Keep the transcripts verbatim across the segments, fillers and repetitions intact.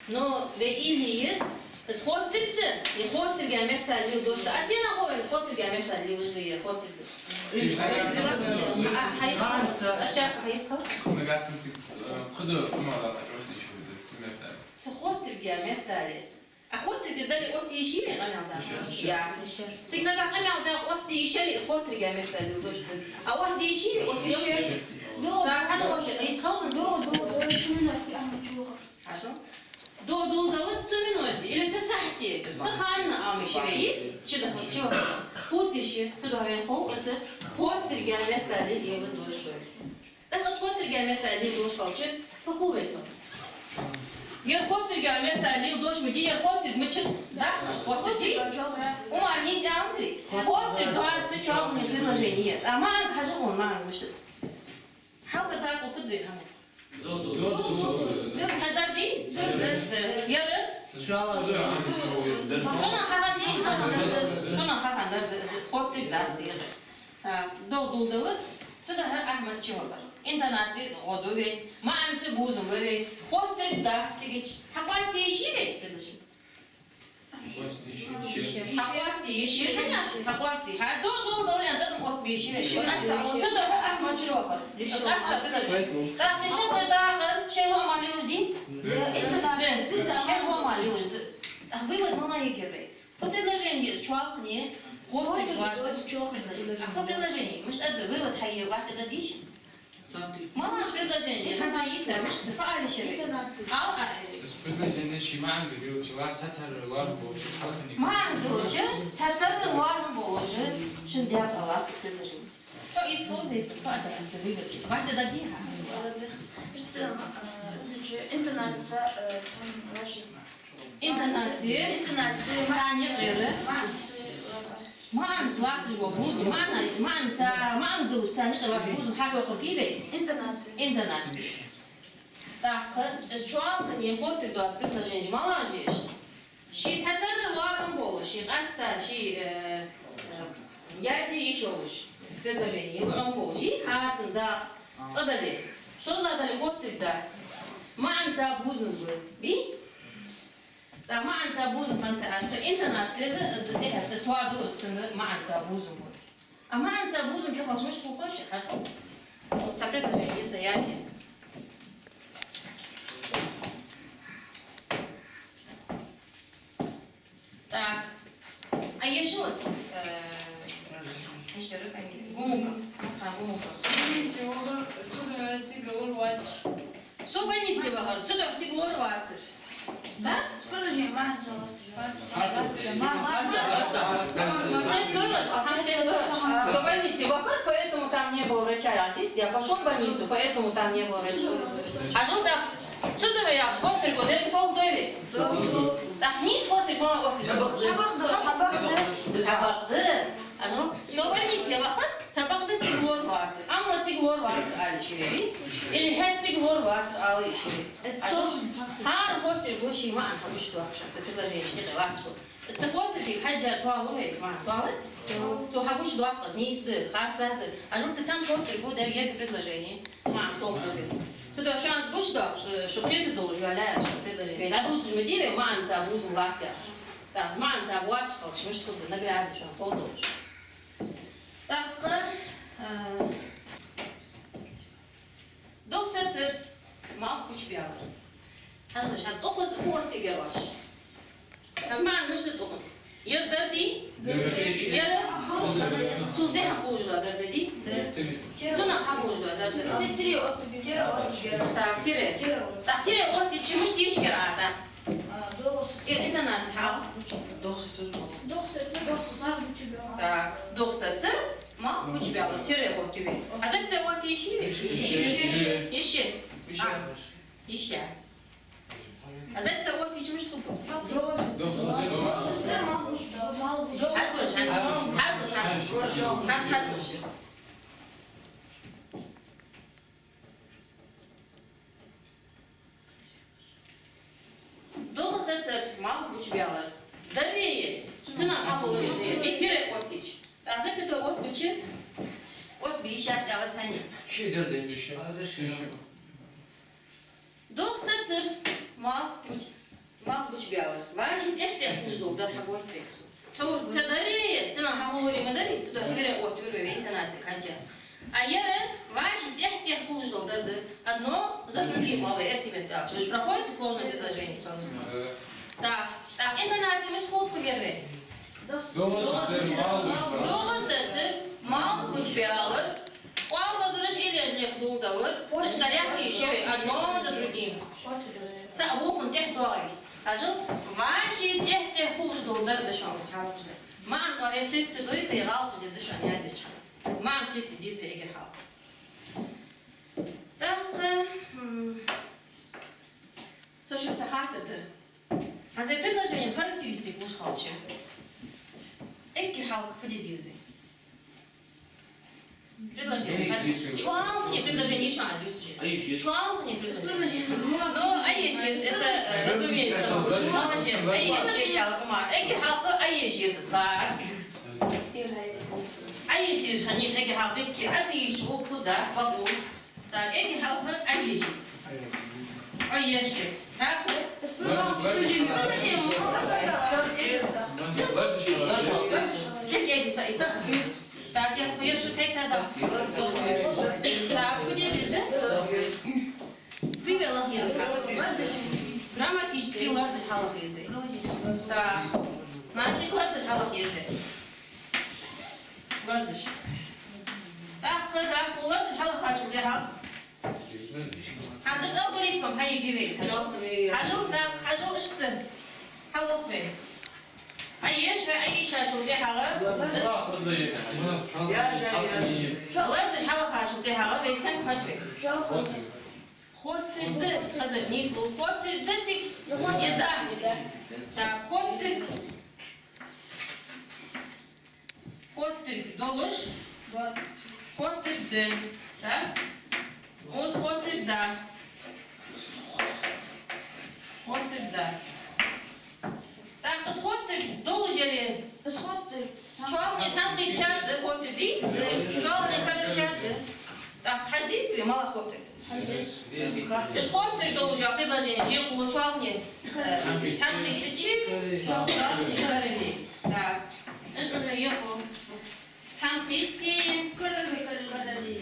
Но вай или из, из хоттарг да, е хоттарга меттел леладеш да. А сенах хов вайна, из хоттарга меттел лелаш да, е хоттарг да? Тиша. А, хьайс? Ханца. Ача, хьайс хал? Нагасин цик, э, пхиъ да, ма да, чо тиша да, ци меттел. Цу хоттарга меттел. А хоттарг из дале, оттае йиш йий вай къамаьл даккха? Йиш я. Йиш я. Цига нагахь къамаьл даккха оттае йиш яле, из хоттарга меттел леладеш да. А оттае йиш йий вай, оттае йиш я? Йиш я. Да, хьан оттае, из халкъан. Да, да, да, цу минотага ахмачуха. Хьажал. Дог дулдалац цу миноте, или цу сахьате, цу хана ала йиш я вай, чу даха, чу. Хьуциш, цу даха вай хов, из хоттарга меттел леладеш да. ТӀаккха из хоттарга меттел леладеш хилча, фу хул вай цох? Ер хоттарга меттел леладеш ма дий, ер хоттарг мичад, да? Хоттарг дий? Умар нийса аьннадий? Хоттарг дац чоалхане предложени. А маӀан хьажал, маӀан мишта да? Хьалхара дакъа фу да вай хьона? Ду, ду, ду, ду, ду. Цхьа дар дий? Дар, дар, дар. Ер? Цунах хьахан дий? Цунах хьахан дар да, хоттарг дац цигара. А, дог дулдалац, цу даха ахмачу вахар. Интонаци гӀо ду вай, маӀанца бувзам ба вай, хоттарг дац цигача. Хьакъоастае йиш йий вай предложени? Хьакъоастае йиш я, хьакъоастае. Хьа дог дулдалац, дог дулдалац, дог оттабе йиш йий вай? Цу даха ахмачу вахар. ТӀаккха ши кхо дакъа шоайла Ӏомалелаш дий? Да, интонаци. Да, шоайла Ӏомалелаш да. ТӀаккха вывод малагӀа йир вай? Фу предложени я из чоалхане, хоттарг дац? Чоалхане предложени. А фу предложени? Мишта да вывод хьае, вӀаштӀехьдаргдий шоана? МалагӀа предложени я? Цхьа йиса, мишта, фу ала йиш я вай? Интонаци. Ала, а, э. Из предложени ший маӀан долча, цхьатарра лоархӀам болча хьалхане. МаӀан долча, цхьатарра лоархӀам болча шин декъала предложени. Хьо из тховзийта, фу ала йиш я вывод? ВӀаштӀехьдаргдий хьа? Иштта, э, из чу интонаци, э, цхьан ваша. Интонаци. Интонаци. Царна юкъера. МаӀанца латташ вола бувзам. МаӀан, маӀанца, маӀан долаш царна юкъера латташ бувзам хьахьокхар фуд вай? Интонаци. Интонаци. ТӀаккха из чоалхане хоттарг доаца предложени малагӀаш я уж? Ший цхьатарра лоархӀам болаш, ший къаьстта, ший, э, э, язъе йиш йолаш предложени, лоархӀам болаш, ший харцахьа да цӀа дале. ШозлагӀа дале хоттарг дац. МаӀанца бувзам ба. Бий? ТӀаккха маӀанца бувзам хӀанз ца аьлча, интонаци из, из тӀехьа тӀа тоаду, из цун маӀанца бувзам ба. А маӀанца бувзам ца хилча мишта хул ховш, хьажал. Ну, са предложени са яхе. Так. А ешал из, э, ишта фамилия? Гумуков. Асан Гумуков. Больнице вахар, цу духьа цига лоравацар. Со больнице вахар, цу духьа цига лоравацар. Да? Продолжение. Со больнице вахар, поэтому там не было врача, я пошёл в больницу, поэтому там не было врача. Хьажал, да. Цу духьа яхаш хоттарг да, деррига толхадой вай? ТӀаккха нийса хоттарг малагӀа оттаду? Цхьабакъда. Цхьабакъда. Цхьабакъда. Хьажал, со больнице вахар, цхьабакъда цига лоравацар. Амма цига лоравацар ала йиш я вай? Или хӀаьта цига лоравацар ала йиш я вай? Хьажал, хӀара хоттарга ший маӀан хьагучадоаккх шоана, цу предложенешта юкъе латташ хул. Цу хоттарга хьежжа тоалу вай из маӀан, тоалац? Цо хьагучадоаккх из, нийса да, харцахьа да. Хьажал, цу цхьан хоттарга деррига предложени маӀан толхадой вай. Цудухьа шоана гучадоаккх, шо, шо кхетадолаш йоалаяьй шоана предложени. Вай дӀадувцаш ма дий вай, маӀанца бувзам латт яхаш. ТӀаккха из маӀанца боацаш хилча мишта хургда, награда шоана толхадолаш. ТӀаккха, а, догӀа сацар, малх гучабаьлар. Хьажал, шоана укхаза фу оттаергья оаш? МаӀан мишта да укхан? Ер дар дий? Дар. Ер? Цул тӀехьа хулаш дола дар да дий? Дар. Цунах хьахулаш дола дар да дий? Тире оттаергья. Так, тире. ТӀаккха тире оттаеча мишта дешаргья Ӏа? А, догӀа сацар. Э, интонаци хьал. ДогӀа сацар. ДогӀа сацар, догӀа сацар, гучабаьлар. Так, догӀа сацар, малх гучабаьлар, тире оттаю вай. А запятая оттае йиш йий вай? Йиш я. Йиш я. Йиш я. А, йиш яц. А запятая оттаеча мишта хул? ДогӀа сацар, малх гучабаьлар. Хьажалаш, хьажалаш, хьажалаш. Хьаж-, хьажалаш. ДогӀа сацар, малх гучабаьлар. Даре, цунах хьахулар, э, тире оттаеча. А запятая оттаеча, оттабе йиш яц аьлар царна. Ши дар да йиш я. ДогӀа сацар, малх гуч-, Гучабаьлар. Вай шин тӀехьа-тӀехьа хулаш дола дар хьагойт вай цо. Тхьовра ца дарий, цунах хьахулар ма дарий, цудухьа тире оттавир вай вай интонаци кхаьча. А ер вай шин тӀехьа-тӀехьа хулаш дола дар да. Одно за другим, оал вай эрсий меттала аьлча. Вы же проходите сложное предложение по-русски. Так, так, интонаци мишта хул цун, вер вай? ДогӀасаца, мала гучабаьлар. ДогӀасаца, мала гучабаьлар. Къоал базараш, иллеш леха дулдалар. Иштта дӀаяхьа йиш я вай, одно за другим. ЦаӀ вокхун тӀехьа доагӀий. Хьажал, вай шин тӀехьа-тӀехьа хулаш дола дар да шоана хьалхашка. МаӀан оаха кхетаде дой, е гӀалат де да шоана яздеча хана. МаӀан кхетаде деза вай эггара хьалха. ТӀаккха, м, со шуца хаттар дар. ХӀанз вай предложенен характеристика луш хилча, эггара хьалха фу де деза вай? Предложени. ЧӀоагӀа хинна предложени я шоана аз ювцаш. ЧӀоагӀа хинна предложени. Ну, а еш еза, это, э, разумеется. Молодец. А еш еза, Алла, Умар. Эггара хьалха а еш еза. Так. А еш еза, хӀанз эггара хьалха дикки. А ца еш, вол фу да, бакъ вол. Так, эггара хьалха а еш еза. А еш еза. Так. Кек-кек, ца, иса. Так, я, я шу тайса да. Так, куди лезе? Фу вай лаха еза? Грамматически лардаш хьалха еза. Так. Значит, лардаш хьалха еза. Лардаш. Так, так, лардаш хьалха хьачул тӀехьа. ХӀанз иштта алгоритм хьайига вай. Хьажал, так, хьажал иштта. Хьалха вай. А еш, а ешачул тӀехьагӀа. Лардаш хьалхачул тӀехьагӀа вай сенга хоатт вай? Хоаттар да, хаза нийслу, хоаттар да цига. Е да. Так, хоаттар. Хоаттар долаш. Хоаттар да. Так? Укхаза хоаттар дац. Хоаттар дац. Так, из хоаттар долаш яле? Из хоаттар. ЧоалханегӀа цхьан кхетачар да хоаттар, дий? ЧоалханегӀа карарчар да. Так, хьажа дезий вай, мала хоаттар да? Хьажа деза. Из хоаттар долаш йола предложени, е кхо чоалханегӀа, э, цхьан кхетачи, чоалханегӀа карарчи. Так. Из уже е кхо. Цхьан кхетачи. Карарчи, карарчи.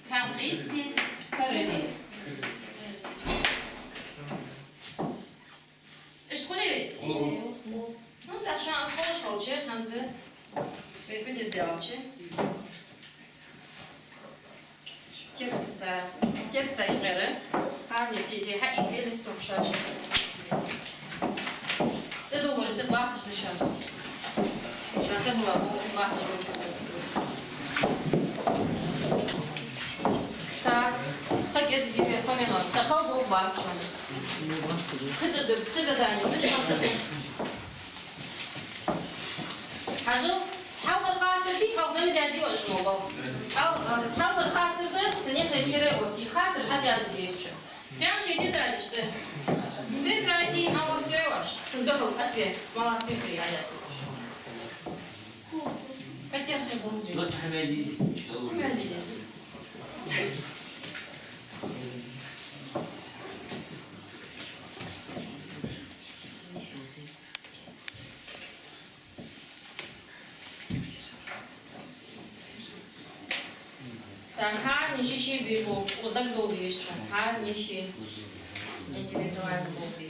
Цхьан кхетачи. Карарчи. Иштта хулий вай? Хул. Ну, так шоана из хулаш хилча, хӀанз вай фу де деза аьлча. Текстаца, текста юкъера. ХӀаране тӀехьа хьаийца листок шоаш. ТӀадувлаш, тӀабахача да шоана. Шоана тӀадувла, бо-, бахача. Так, хӀанз кӀезига вай кхо минот. ТӀаккха хала боху бахача шоана. Кхы тӀа ду, кхы задани да шоана. Хьажал, цхьалхара хаттар дий, хьалха ма даьдий оаш мо бал. Хьал-, цхьалхара хаттар да, цунна юххе тире отте, хаттар хьадаьза дезача. Прям шоай тетрадаш тӀа. Тетради хьаоттайой оаш? Цун духьал ответ. Молодцы, приятно. Хотя бы был. Так, хӀаране ший-ший бийху, укхаза дагадоагӀа дезача. ХӀаране ший. Индивидуальни боху.